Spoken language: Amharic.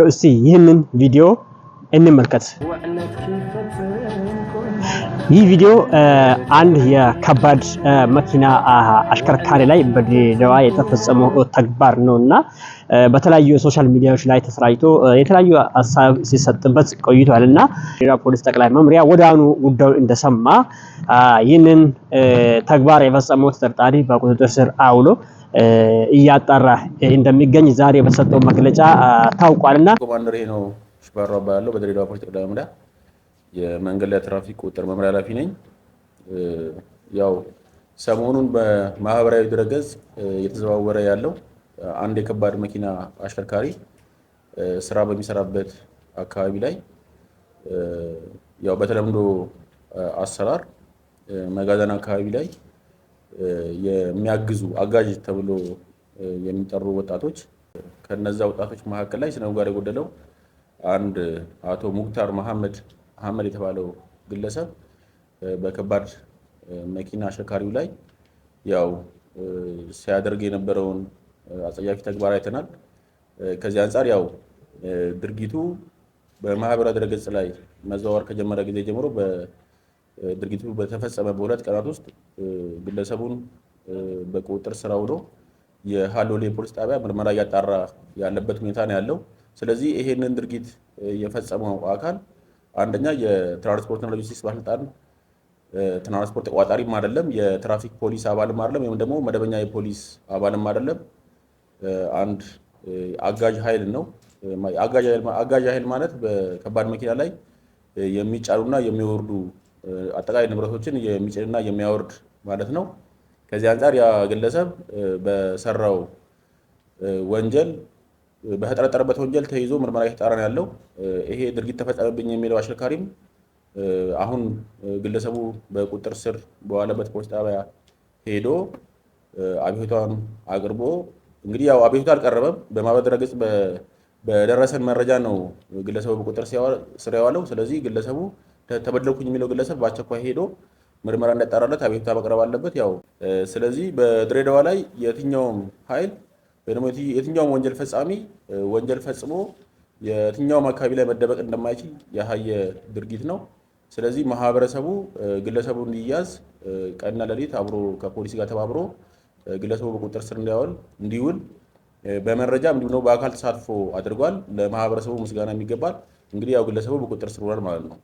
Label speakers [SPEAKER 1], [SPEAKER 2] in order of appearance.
[SPEAKER 1] እስቲ ይህንን ቪዲዮ እንመልከት። ይህ ቪዲዮ አንድ የከባድ መኪና አሽከርካሪ ላይ በድሬዳዋ የተፈጸመው ተግባር ነው እና በተለያዩ የ social media ዎች ላይ ተሰራጭቶ የተለያዩ ሀሳብ ሲሰጥበት ቆይቷል እና ድሬዳዋ ፖሊስ ጠቅላይ መምሪያ ወዲያውኑ ጉዳዩ እንደሰማ ይህንን ተግባር የፈጸመው ተጠርጣሪ በቁጥጥር ስር አውሎ እያጣራ እንደሚገኝ ዛሬ በሰጠው መግለጫ ታውቋልና።
[SPEAKER 2] ኮማንደር ሄኖክ ሽፈራው እባላለሁ። በድሬዳዋ ፖሊስ ጠቅላይ መምሪያ የመንገድ ላይ ትራፊክ ቁጥጥር መምሪያ ኃላፊ ነኝ። ያው ሰሞኑን በማህበራዊ ድረገጽ እየተዘዋወረ ያለው አንድ የከባድ መኪና አሽከርካሪ ስራ በሚሰራበት አካባቢ ላይ ያው በተለምዶ አሰራር መጋዘን አካባቢ ላይ የሚያግዙ አጋዥ ተብሎ የሚጠሩ ወጣቶች፣ ከነዛ ወጣቶች መካከል ላይ ስነ ምግባር የጎደለው አንድ አቶ ሙክታር መሐመድ አህመድ የተባለው ግለሰብ በከባድ መኪና አሽከርካሪው ላይ ያው ሲያደርግ የነበረውን አጸያፊ ተግባር አይተናል። ከዚህ አንጻር ያው ድርጊቱ በማህበራዊ ድረገጽ ላይ መዘዋወር ከጀመረ ጊዜ ጀምሮ ድርጊቱ በተፈጸመ በ2 ቀናት ውስጥ ግለሰቡን በቁጥጥር ስር አውሎ የሀሎሌ ፖሊስ ጣቢያ ምርመራ እያጣራ ያለበት ሁኔታ ነው ያለው። ስለዚህ ይሄንን ድርጊት የፈጸመው አካል አንደኛ የትራንስፖርትና ሎጂስቲክስ ባለስልጣን ትራንስፖርት ተቆጣጣሪም አይደለም፣ የትራፊክ ፖሊስ አባልም አይደለም፣ ወይም ደግሞ መደበኛ የፖሊስ አባልም አይደለም። አንድ አጋዥ ኃይል ነው። አጋዥ ኃይል ማለት በከባድ መኪና ላይ የሚጫኑና የሚወርዱ አጠቃላይ ንብረቶችን የሚጭንና የሚያወርድ ማለት ነው። ከዚህ አንጻር ያ ግለሰብ በሰራው ወንጀል፣ በተጠረጠረበት ወንጀል ተይዞ ምርመራ እየተጣራ ነው ያለው። ይሄ ድርጊት ተፈጸመብኝ የሚለው አሽከርካሪም አሁን ግለሰቡ በቁጥጥር ስር በዋለበት ፖሊስ ጣቢያ ሄዶ አቤቱታውን አቅርቦ፣ እንግዲህ ያው አቤቱታ አልቀረበም። በማህበራዊ ድረገጽ በደረሰን መረጃ ነው ግለሰቡ በቁጥጥር ስር የዋለው። ስለዚህ ግለሰቡ፣ ተበደልኩኝ የሚለው ግለሰብ በአስቸኳይ ሄዶ ምርመራ እንዲያጣራለት አቤቱታ መቅረብ አለበት። ያው ስለዚህ በድሬዳዋ ላይ የትኛውም ኃይል ወይ ደግሞ የትኛውም ወንጀል ፈጻሚ ወንጀል ፈጽሞ የትኛውም አካባቢ ላይ መደበቅ እንደማይችል ያሳየ ድርጊት ነው። ስለዚህ ማህበረሰቡ ግለሰቡ እንዲያዝ ቀንና ሌሊት አብሮ ከፖሊስ ጋር ተባብሮ ግለሰቡ በቁጥጥር ስር እንዲውል በመረጃም እንዲሁም ደግሞ በአካል ተሳትፎ አድርጓል። ለማህበረሰቡ ምስጋና የሚገባል። እንግዲህ ያው ግለሰቡ በቁጥጥር ስር ውሏል ማለት ነው።